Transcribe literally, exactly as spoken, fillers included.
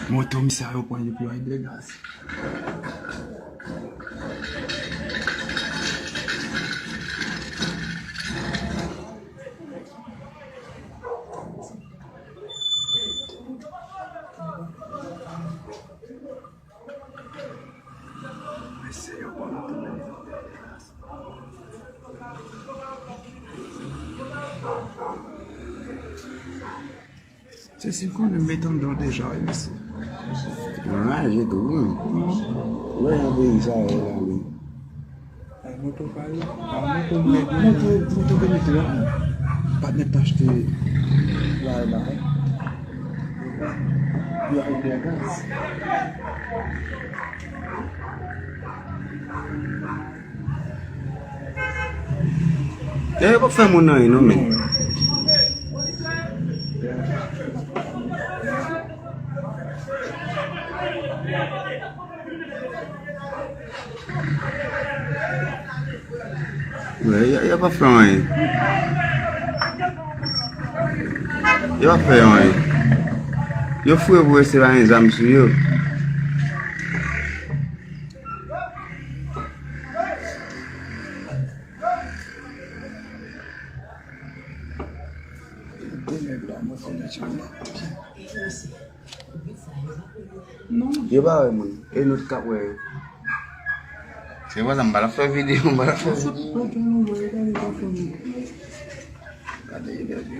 Moto misye a yo pran epi yo al degaz. Mesye yo pran moto. Se si konnen m met anndan deja, wi, mesye. Anraje tou, wi. Wè jan peyi sa ye la, wi. Ay, moto pa yo. A, moto m mete. Moto, moto ke mete la. Patnè t achte la, la. Yo al degaz. Yo, yo p ap fè moun anyen non, men. Yo, yo, yo p ap fè anyen. Yo p ap fè anyen. Yo fou yo pou rete pa gen zam sou yo. Yo pa wè moun. E nou t k ap wè yo. Se pa sa, m pa t ap fè videyo, m pa t ap fè videyo. Gade, gade.